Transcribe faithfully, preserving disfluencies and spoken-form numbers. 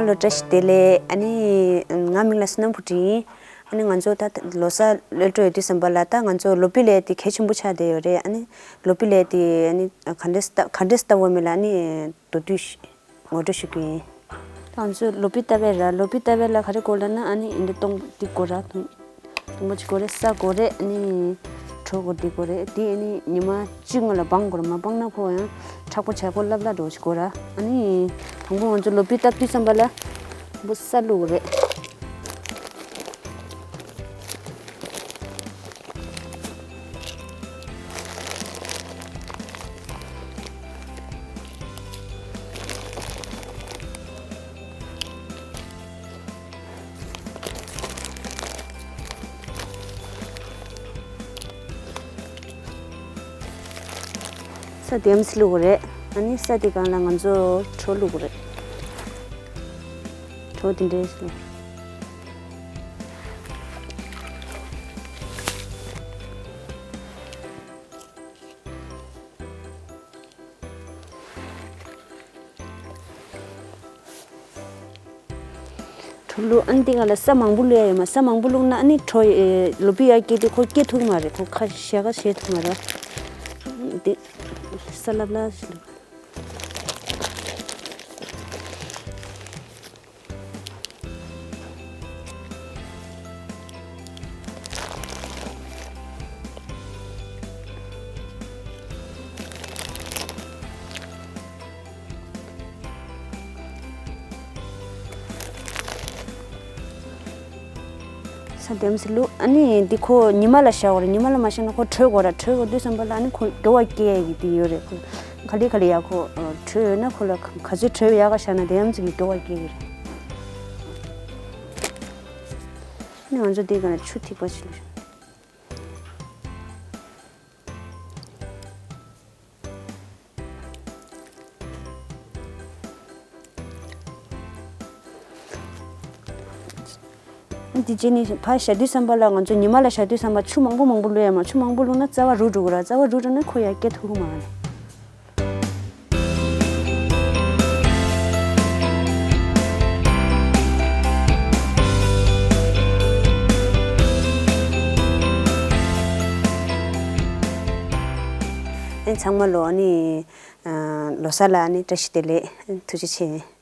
ལོ་བཀྲ་ཤིས་བདེ་ལེགས། ཨ་ནི་ང་མིང་ལ་བསོད་ནམས་བུ་ཁྲིད་ཡིན། ཨ་ནི་ང་ཚོ་ད་ལོ་གསར་གློད་གྲོལ་ཡོད་དུས་ཙམ་པ་ལ་ད་ང་ཚོ་ལོ་པི་ལས་དེ་གལ་ཆེན་པོ་ཆགས་བསྡད་ཡོད་རེད། ཨ་ནི་ལོ་པི་ལས་དེ་ཨ་ནི་ག་འདྲས་ལྟ་ག་འདྲས་ལྟ་བོ་མེད་ལ་ཨ་ནི་མདོར་བསྡུས་ཤིག་ངོ་སྤྲོད་ཞུ་གི་ཡིན། ད་ང་ཚོས་ལོ་པི་ལྟ་བས་ར་ལོ་པི་ལྟ་བས་ལ་ག་རེ་དགོས་ལབ་ན་ཨ་ནི་འདི་སྟོང་འདི་དགོས་ར། དུམ་བུ་གཅིག་དགོས་རེད། ས་དགོས་རེད། ཨ་ནི་གྲོ་དགོས་འདི་དགོས་རེད། དེ་ཨ་ནི་ཉི་མ་གཅིག་སྔོན་ལ་སྦང་དགོས་རེད། མ་སྦངས་ན་ཁོ་ཡང་མཁྲེགས་པོ་བྱས་ཁོ་ལབ་ལབ་འགྲོ་ཞིག་དགོས་ར། ཨ་ནི་དང་པོ་ང་ཚོ་ལོ་པི་བཏབ་དུས་ཙམ་པ་ལ་དང་པོ་ས་བླུགས་དགོས་རེད། ས་དེམ་སི་བླུགས་དགོས་རེད། ཨ་ནི་ས་དེ་སྒང་ལ་ང་ཚོ་གྲོ་བླུགས་དགོས་རེད། གྲོ་དེ་འདྲས་བླུགས། གྲོ་བླུགས། ཨ་ནི་དེ་ག་ལ་ས་མང་པོ་བླུགས་ཡ་ཡོད་མ། ས་མང་པོ་བླུགས་ན་ཨ་ནི་གྲོ་ཨེ་ལོ་པི་ཡ་སྐྱེས་དུས་ཁོ་སྐྱེ་ཐུབ་མ་རེད། ཁོ་ཁ་ཤས་ཀ་བཞད་ཐུབ་མ་རེད། དེ་ས་ལབ་ལ་ཞིག་བླུགས། ས་དེམ་སི་བླུགས། ཨ་ནི་འདི་ཁོ་ཉི་མ་ལ་བཞག་དགོས་རེད། ཉི་མ་ལ་མ་བཞག་ན་ཁོ་དྲོད་དགོས་ར། དྲོད་དགོས་དུས་ཙམ་པ་ལ་ཨ་ནི་ཁོ་སྐྱོ་བ་སྐྱེ་ཡ་གི་དེ་ཡོད་རེད། ཁོ་ག་ལེ་ག་ལེ་ཡ་ཁོ་དྲོད་ཡོད་ན་ཁོ་ལ་ག་ཚོད་དྲོད་ཡག་ག་བཞག་ན་དེམ་སི་གི་སྐྱོ་བ་སྐྱེ་གི་རེད། ཨ་ནི་ང་ཚོ་འདི་ག་ནས་ཆུ་ཐིགས་པ་ཞིག་བླུགས། འདི་རྗེས་ནི་ཕར་བཞག་དུས་ཙམ་པ་ལ་ང་ཚོ་ཉི་མ་ལ་བཞག་དུས་ཙམ་པ་ཆུ་མང་པོ་མང་པོ་བླུགས་ཡ་མ། ཆུ་མང་པོ་བླུགས་ན་རྩ་བ་རུལ་འགྲོ་གི་ར། རྩ་བ་རུལ་འགྲོ་ན་ཁོ་ཡ་སྐྱེ་ཐུབ་ཀྱི་མ་རེད། ཨ་ནི་ཚང་མ་ལོ་ཨ་ནི་ལོ་གསར་ལ་ཨ་ནི་བཀྲ་ཤིས་བདེ་ལེགས། ཐུགས་རྗེ་ཆེ།